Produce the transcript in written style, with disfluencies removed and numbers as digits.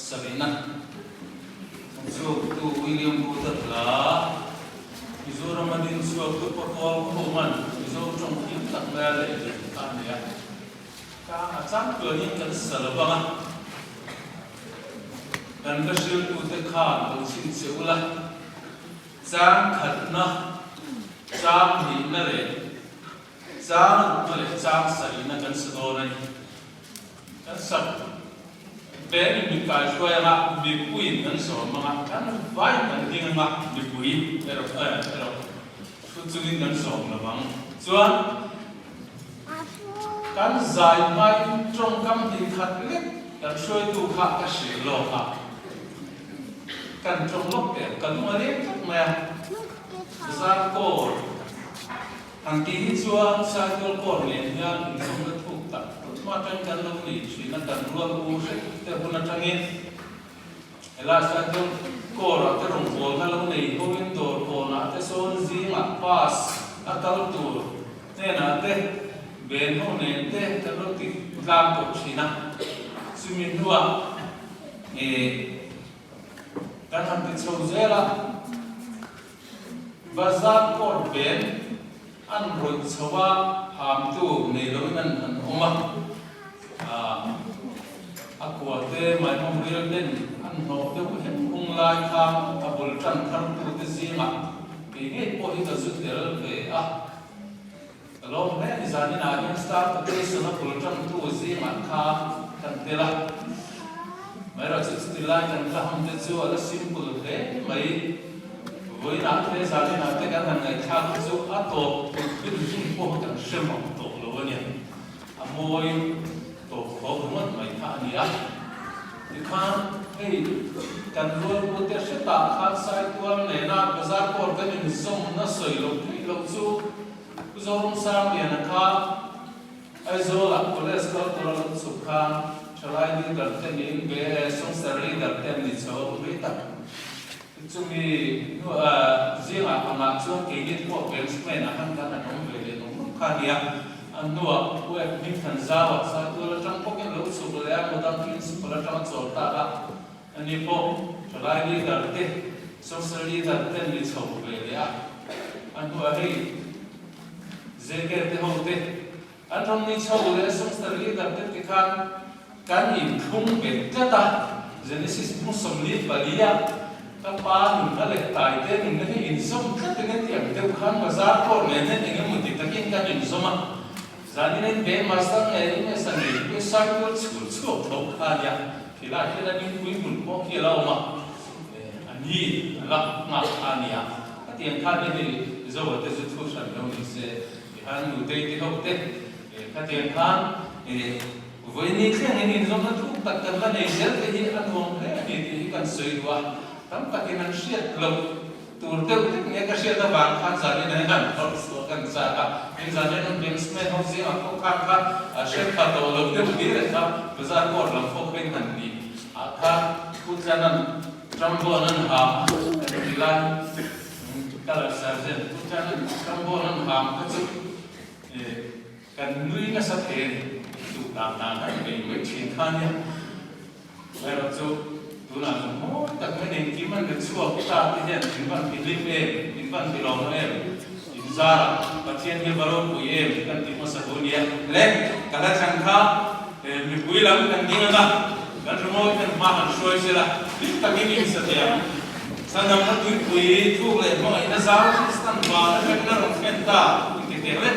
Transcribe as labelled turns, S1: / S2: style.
S1: Sarihna Chhuaktu William Booth-a hla Mizorama din chhuaktu Pakual Khuman Mizo tawng thiam tak maia lehlin kha a ni a. Ka a changtluanin kan sa lo vang a, kan la hriltute khan lo chhinchhe ula, chang khatna, chang hnihna leh chang rukna leh chang sarihna kan sa dawn a ni. Kan sak benin min kaihruai anga mipuiin kan zawm anga, kan vai kan ding anga mipui erawh erawh thu chungin kan zawm lo vang. Chuan kan zai hmain tawngkam hnih khat lek kan hruaitu kha ka hrilh lawk a, kan tawng lawk teh ka lung a leng tlat mai a, Zarkawn. Han tih hi chuan Saitual Court nen hian inzawmna thuk tak hma atangin kan lo nei thin a, kan rual u hrep te hun atangin helai Saitual Court ah te rawngbawlna lo nei hoin dawr kawnah te sawn zingah bus a kal tur hnenah te ben ho nen te kan lo ti tlang tawh thin a, chumi hnuah ih kan han ti chho zel a. Bazar court ven an rawih chho a, hamtu nei loin an han awm a, a kua te maimawm rial ten an hnawh deuh hem hung lai khan a bul tan thartute zingah kei ngei pawh hi ka zu tel ve a. Ka lawm hle a ni, zaninah hian Star Quotation a bul tantu zingah khan kan tel a, amaherawhchu chuti lai kan hla ham te chu a la simple hle mai. Vawiinah te zaninah te kan han ngaihthlak hi chu a tawp tut building pawh kan hre mang tawh lo a nia, a mawi tawp khawp ringawt mai kha a ni a. Tikhan hei kan rualpute hretah khan Saitual nena bazar pawh kan inzawmna sawi loh theih loh chu Pu Zoram Sangliana kha Aizawlah College kal tura lo chhuk khan thalai leader te niin be Songster leader te an ni chho rei tak. Chumi zingah angah chuan keini pawh benchman ah khan kan han awm ve leh nawk nawk kha a nia. A hnuah Pu Ek Hming Thanzau-ah Saitual atang bawkin lo chhuk leh a, Modang Principal atanga chawl tak a. Ani pawh thalai leader te, social leader te an ni chho ve leh a, a hnuah hei JK te ho te an rawn ni chho leh a, social leader te tikhan kan inthlung bet tlat a, Genesis bung 44 ah ka pa nunna leh Taite nunna hi inzawm tlat eng eti ang deuh khan bazar court nen hian eng emaw ti takin kan inzawm a, zanin a inbe master nge eng nge sa nei pawhin cycle chhul chhuak tho kha a nia. Khilai hian a ningpui hmun pawh khi a la awm a, a ni a la nghak kha a nia. Khatiang khan hi hei Zoa te chu thu hran lo ni se, tikhan Nutei te ho te khatiang khan vawiin ni thlengin inzawmna thuk tak kan la nei zel te hi a nuam hle a ni tih hi kan sawi duh a, tam takin an hriat loh. Tur deuh hlek nge ka hriat avang khan zanin ah hian phawrh chhuah kan chak a, heng zanin an banksman ho zingah pawh khan kha a hre pha tawh lo deuh hlir a kha bazar court lam pawh kha in han ti ah khan Pu Tlanan trombone an ham a kan ti lai colour sergeant Pu Tlanan trombone an ham kha chu kan nui nasa thei a ni duh dan dan han bei mai thin kha nia. Erawh chu tunah chuan mawi tak mai engkim an ri chhuak ta te hian in van ti hlim em, in van ti lawm em, in zarah Pathian hi va ropui em kan ti hmasa duh nia. Le, ka hla thlan kha mipui lam kan ding anga kan rimawi ten hma han hruai sela hlim takin in sa thei ang. Chhandamna tuipui thuk leh hmangaihna zau Kristan van atangin a rawn thlen ta in ti teh le.